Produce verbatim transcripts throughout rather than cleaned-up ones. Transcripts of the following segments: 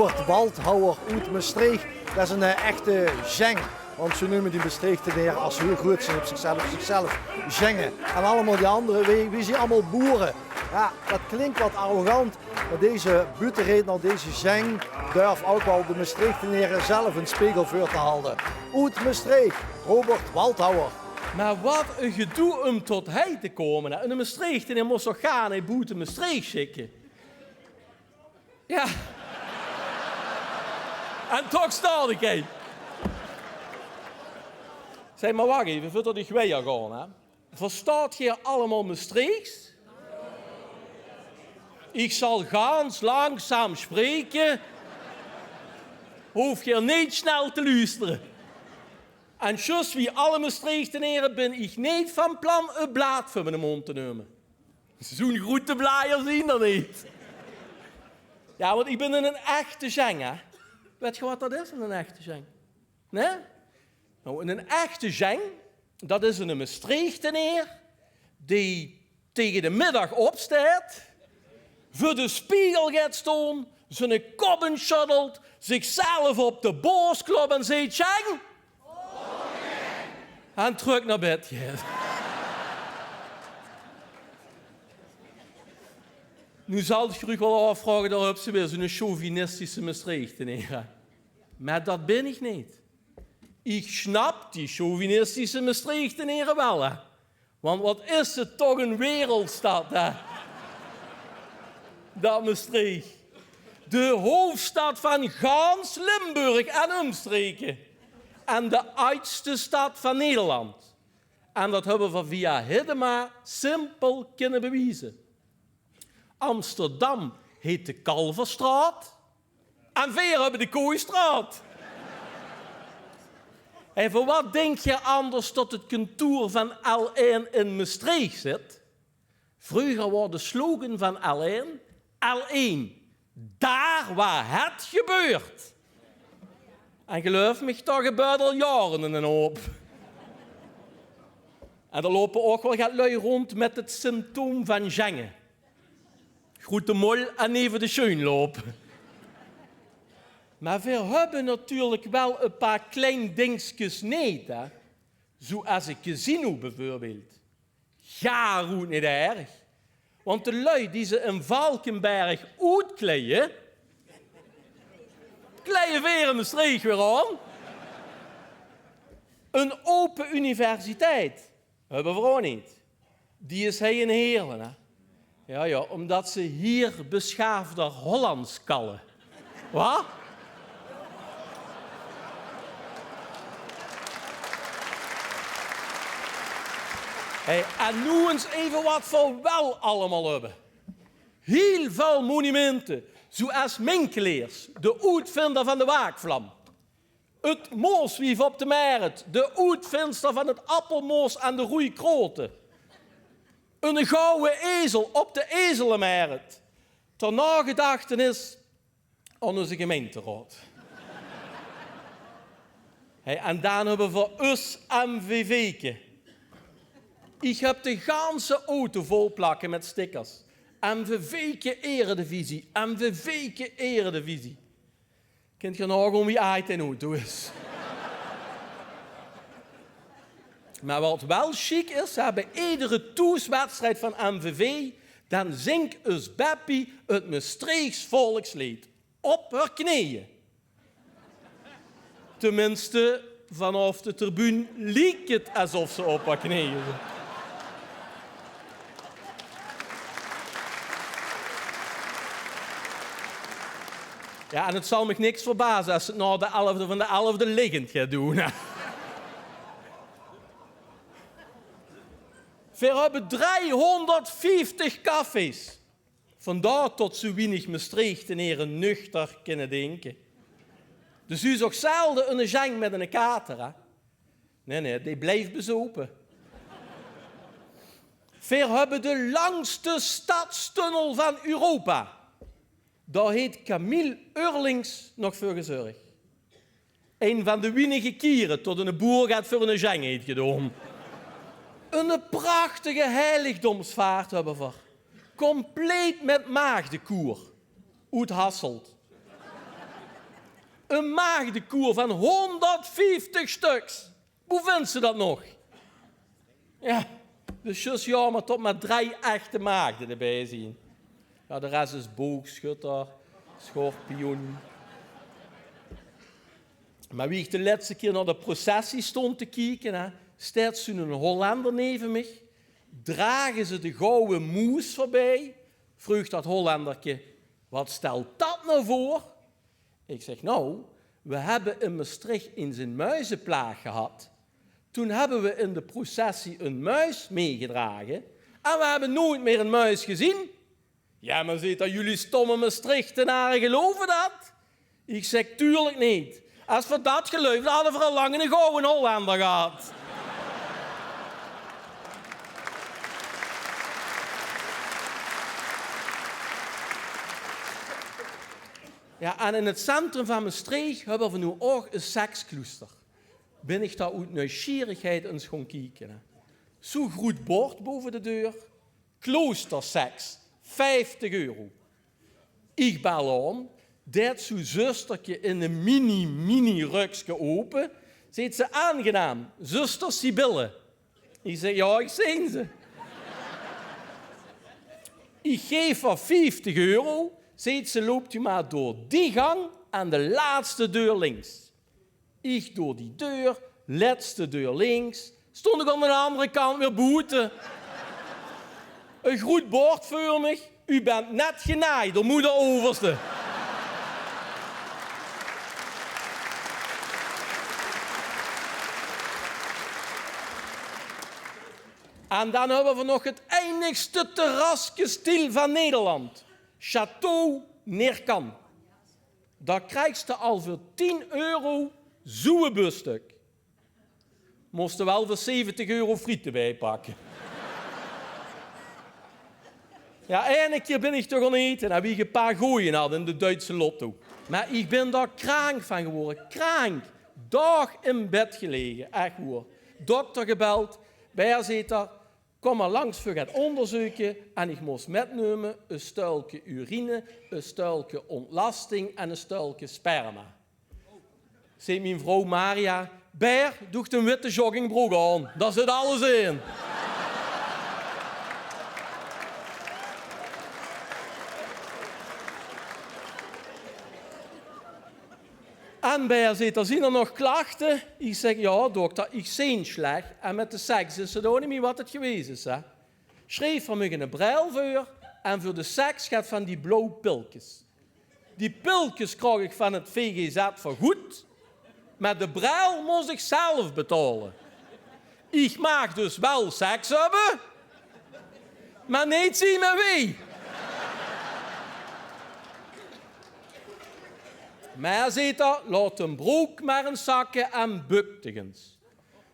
Robert Waldhauer oet Mestreech, dat is 'n, eh, echte Zjeng. Want zoe neume die Mestreechteneer, as ze hiel groet zien, op zichzelf, zichzelf Zjengen. En allemaol die andere, wie, wie zien allemaol boere. Jao, dat klink wat arrogant, meh deze buuttereedner, deze Zjeng, durf ouch waal de Mestreechtenere zelf 'ne spegel veur te halde. Oet Mestreech, Robert Waldhauer. Meh wat e gedoe um tot hei te koume, hè. 'Ne Mestreechteneer mós toch gaar neet boete Mestreech sjikke? Jao. En toch staon iech hei. Zègk, meh wach eve, veurtot iech wijer gaon, hè. Verstaot geer allemaol Mestreechs? Iech zal gans langzaam spreke. Hoof geer neet snel te luustere. En zjus wie alle Mestreechtenere bin iech neet vaan plan e blaad veur miene moond te numme. Zoe'n groete blajer zien d'r neet. Jao, want iech bin 'nen echte Zjeng, hè. Wèt geer wat dat is, 'nen echte Zjeng? Nein? Noe, 'nen echte Zjeng, dat is 'ne Mestreechteneer dee tege de middag opsteit, veur de spiegel geit stoon, ziene kop insjöddelt, zichzelf op de bors klop en zeet: "Zjeng!" En trök nao bed geit. Noe zalt geer uuch wel aofvraoge, dao höbs te weer zoe'ne chauvinistische Mestreechteneer. Meh dat bin iech neet. Iech snap die chauvinistische Mestreechtenere wel, hè. Want wat is 't toch 'n wereldstad, hè? Dat Mestreech. De hoofstad vaan gans Limburg en umstreke. En de ajdste stad vaan Nederland. En dat höbbe veer via Hiddema simpel kinne bewieze. Amsterdam heet de Kalverstraot. En veer höbbe de Kooistraot. En veur wat dink geer anders tot 't kantoor vaan L1 in Mestreech zit? Vreuger waor de slogan vaan L1: "L1, dao wao 't gebeurt." En geluif miech toch, 't gebäört al jaore 'nen hoop. En d'r loupe ouch wel get lui roond mèt 't symptoom vaan Zjengen. Groete mol en neve de sjeun loupe. Meh veer höbbe natuurlek wel e paar klein dingskes neet, hè. Zoe es e casino beveurbeeld. Gaar oet neet erg. Want de lui die ze in Valkenberg oetkleie, kleie veer in Mestreech weer aon. 'n Ope universiteit höbbe veer ouch neet. Die is hei in Heerle, hè? Jao, jao, umtot ze hei besjaafder Hollands kalle. Wa? Hey, en noe ins eve wat veer wel allemaol höbbe. Hiel väöl monumente, zoe es Minckelers, de oetvinder vaan de waakvlam. 't Mooswief op de Merret, de oetvinster vaan 't appelmoos en de roei krote. 'ne Gouwe ezel op de Ezelemerret. Ter nagedachtenis aon eus gemeinteraod. Hey, en daan höbbe veer us M V V'ke. Iech höb de ganse auto vol plakke mèt stickers. M V V'ke Eredivisie, M V V'ke Eredivisie. Kint geer naogoon wie aajd dee auto is? Meh wat wel sjiek is, hè, bij edere thoeswedstrijd vaan M V V, daan zingk us Beppie 't Mestreechs volksleed. Op häör kneje. Teminste, vaanaof de tribune liek 't esof ze op häör kneje zit. Jao, en 't zal miech niks verbaze es ze 't nao de elfde vaan de elfde liggend geit doen, hè. Veer höbbe driehonderdvieftig cafés. Vaandaor tot zoe wienig Mestreechtenere nuchter kinne dinke. Dus dao is ouch zelde 'ne Zjeng mèt 'ne kater, hè? Nein, nein, dee blijf bezope. Veer höbbe de langste stadstunnel vaan Europa. Dao heet Camille Eurlings nog veur gezörg. Ein vaan de wienige kiere tot 'ne boer get veur 'ne Zjeng heet gedoon. 'Ne prachtige heiligdomsvaart höbbe veer. Compleet mèt maagdekoer. Oet Hasselt. Ein maagdekoer van hónderdvieftig stöks. Boe vinds se dat nog? Jao, dus zjus jaomer tot mer drei echte maagde d'rbij zien. Jao, de res is boogsjötter, sjorpioen. Mer wie ich de lètste kier nao de processie stóng te kieke, hè, steit zoe'n Hollender neve mich, drage ze de Gouwe Moes veurbij, vreug dat Hollenderke: "Wat stelt dat noe veur?" Ich zèk: "Nou, we hebbe in Mestreech ins ein muizeplaag gehad. Toen hebbe we in de processie ein muis mitgedrage en we hebbe noeats mieë ein muis gezeen." "Jao, mer," zeet 'r, "jullie stomme Mestreechtenare geluive dat?" Ich zèk: "Tuurlik neet. Es v'r dat geluifde, hadde v'r al lang eine gouwe Hollender gehad." Jao, en in 't centrum van Mestreech höbbe v'r noe ouch ein sekskloester. Bin ich dao oet nuujsjierigheid ins gaon kieke, hè. Zoe'n groet bord bove de deur: "Kloosterseks, vieftig euro." Ich bel aon, deit zoe'n zusterke in ein mini, mini rökske ope, zeet ze: "Aangenaam, zuster Sibylle." Ich zèk: "Jao, ich zeen ze." "Ich gaef veur vieftig euro," zeet ze, "loopt u maar door die gang aan de laatste deur links." Ich door die deur, lètste deur links, stóng ich aon d'n andere kant weer boete. Ein groet bord veur mich: "U bent net genaaid door moeder overste." En dan höbbe v'r nog 't einigste terraskestiel van Nederland. Château Neerkan. Dao kriegs te al veur tien euro zoe'n biefstök. Mós te waal veur zeventig euro friete bijpakke. Jao, eine kier bin ich toch gaon ete, hè, wie ich ein paar gooie had in de Duitse lotto. Mer ich bin dao kraank van gewore, kraank. Daog in bed gelege, ech woer. Dokter gebeld, Beer, zeet 'r, kom mer langs veur get óngerzeuke. En ich mós mitnumme ein stöölke urine, ein stöölke ontlasting en ein stöölke sperma. Zeet mien vrouw Maria: "Beer, doog de witte joggingbrook aon. Dao zit alles in." "En Beer," zeet 'r, "zien d'r nog klachte?" Ich zèk: "Jao, dokter, ich zeen sjlech. En mit de seks is 't ouch neet mie wat 't gewaes is, hè." Sjreef 'r mich eine bril veur en veur de seks get van die blauw pilkes. Die pilkes kraog ich van 't V G Z vergoed, mer de bril mós ich zelf betaole. Ich maag dus waal seks höbbe, mer neet zien mit wee. Mer, zeet 'r, laot de brook mer ins zakke en bök dich ins.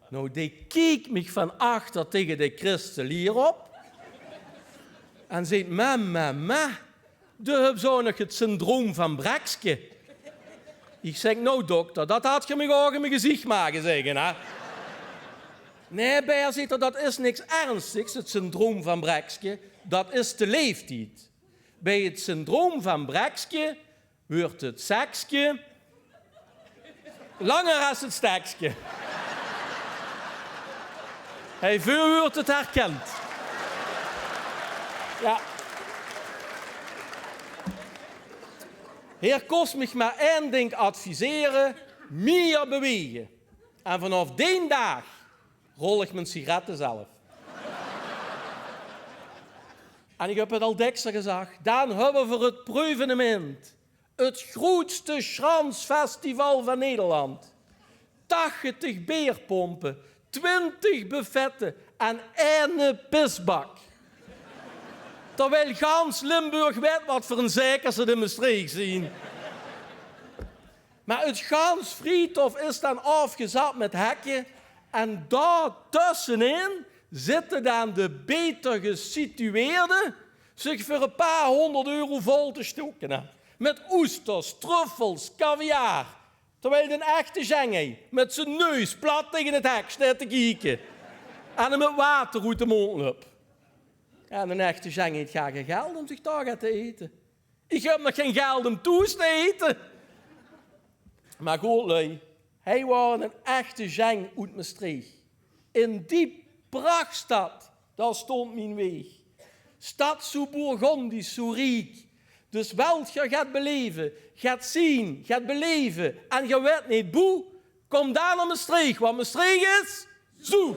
Nou, dee keek mich van achter tege de kristelier op en zeet: "Meh, meh, meh, doe höbs ouch nog 't syndroom van Brekske." Ich zèk: "Nou, dokter, dat had geer mich ouch in mien geziech mage zègke, hè?" "Nae, Beer," zeet 'r, "dat is niks ernstigs, 't syndroom van Brekske. Dat is de leeftied. Bij 't syndroom van Brekske weurt 't sekske langer es 't stekske." Hei, veur weurt 't herkend. Jao. Heer kós mich mer ein dink advisere: mieër bewege. En vanaaf deen daag rol ich mien sigarette zelf. En ich höb 't al dèkser gezag, dan höbbe v'r 't preuvenemint. 't Groetste sjansfestival van Nederland. Tachtig beerpompe, twintig buffette en eine pisbak. Terwiel gans Limburg weit wat veur ein zeikers 't in Mestreech zien. Mer 't gans Vriethof is dan aafgezat mit hekke en dao tössenin zitte dan de beter gesitueerde zich veur ein paar hóngerd euro vol te sjtoeke, hè. Mit oesters, truffels, kaviaar. Terwiel d'n echte Sjengei mit zien neus plat tege 't hek steit te kieke en 'm 't water oet de móndj löp. Jao, d'n echte Sjengei haet gaar gein geld óm zich dao get te ete. Ich höb nog gein geld óm thoes te ete. Mer good, lui, hie waor 'ne echte Jeng oet Mestreech. In die prachtstad, dao stóng mien weeg. Stad zoe Bourgondisch, zoe riek. Dus wèlt geer get beleve, get zeen, get beleve en geer wèt neet boe, kóm dan nao Mestreech, want Mestreech is zoe.